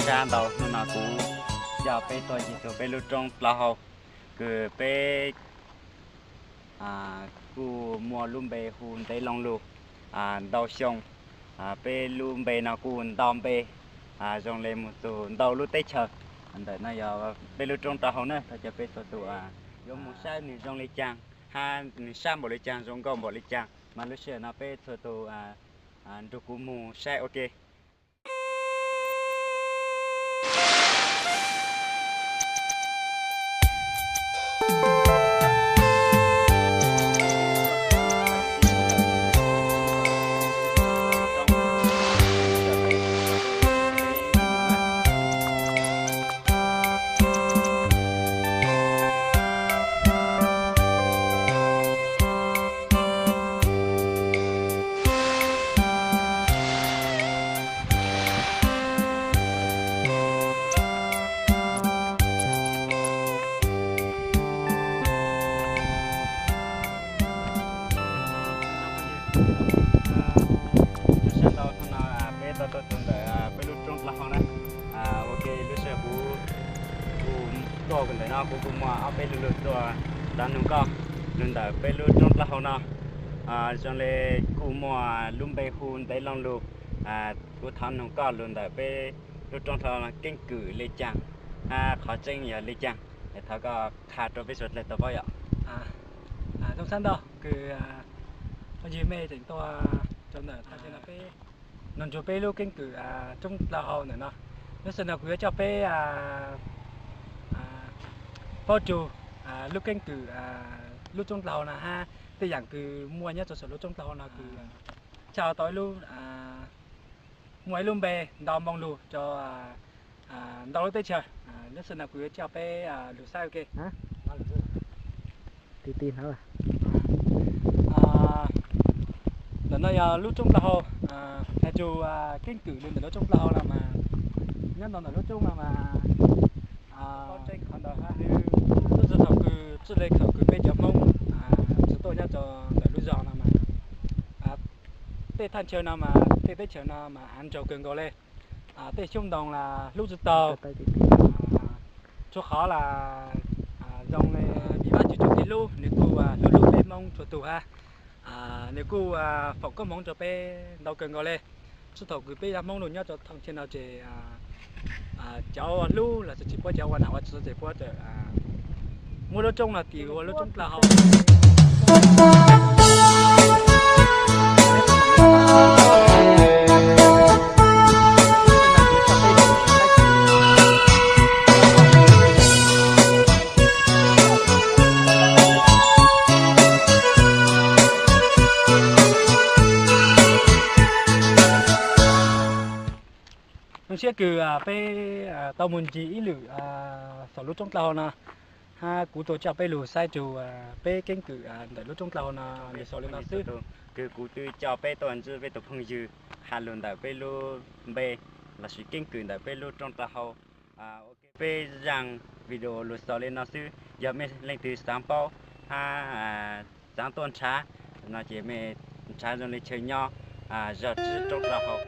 Sab ntau, hnub no kuv coj peb tuaj ncig txog peb lub roob plaub hau, kws peb kuj muaj lub npe hu Ntev Loo Lug ntau xyoo. Peb lub npe no kuj ntau npe, zoo le mus txug ntau lub teb chaws. Ntawm no yog peb lub roob plaub hau na, thov caw peb txhua tus yuav mus saib nws zoo li caag, hab nws sab npaum li caag, zoo nkauj npaum li caag, mas lub sij hawm no peb txhua tus nrug kuv mus saib ua ke. Sab ntau, hnub no peb tuaj tuaj txug ntawm peb lub roob plaub hau na. Ua ke lub sij hawm kuv, kuv tuaj ntawm no kuv kuj muaj ob peb lu lug tuaj thov noog koj lug ntawm peb lub roob plaub hau no. Zoo le kuj muaj lub npe hu Ntev Loo Lug. Kuv thov noog koj lug ntawm peb lub roob plaub hau no keeb kwm le caag, hab qhov tseeb yog le caag, thov koj qha rau peb suav dlawg tau paub yom. Zoo sab ntau kws phooj ywg mej tseem tuaj rau ntawm tag no peb noog ntsuag peb lub keeb kwm roob plaub hau ntawm no. Lub sij hawm no kuv yuav coj peb paub txug lub keeb kwm lub roob plaub hau no hab tej yaam kws muaj nyob rau saum lub roob plaub hau no kws tshaj tau ib lub, muaj ib lub npe ntau moo lug rau ntau lub teb chaws. Lub sij hawm no kuv yuav coj peb lug saib ua ke. Ntawm no yog lub roob plaub hau, has txug keeb kwm lug ntawm lub roob plaub hau no mas nyob ntawm lub roob no mas, qhov ntawd lub roob thaum kws txij le thaum kws peb cov Hmoob tsis tuaj nyob rau ntawm lub zog no mas, tej thaj chaw no mas tej teb chaws no mas av ntsaug kawg nkaus le. Tej xyoob ntoo las hlub tsis taus, txhua qhov las zoo le Vajtswv txoj kev hlub, nws kuj hlub hlub peb Hmoob txhua tus hab. Nws kuj foom koob hmoov rau peb ntau kawg nkaus le. Txij thaum kws peb yog Hmoob lug nyob rau thaj chaw no ces cov ua hlub los tsis paub cov ua nam ua tswv ces puab txawm muab lub roob no tis ua lub roob plaub hau. Zoo siab kws peb tau mus ncig ib lwm saum lub roob plaub hau no, hab kuv tuaj coj peb lug saib txug peb keeb kwm ntawm lub roob plaub hau no nws xaus li no xwb. Kws kuv twb coj peb tuaj ntsib peb tus phooj ywg has lug ntawm peb lub npe lossis keeb kwm ntawm peb lub roob plaub hau. Peb zaaj video lug xaus li no xwb, yog mej leej twg xaav paub hab xaav tuaj nrhav no ces mej nrhav zoo le chaw nyob zog tsib roob plaub hau.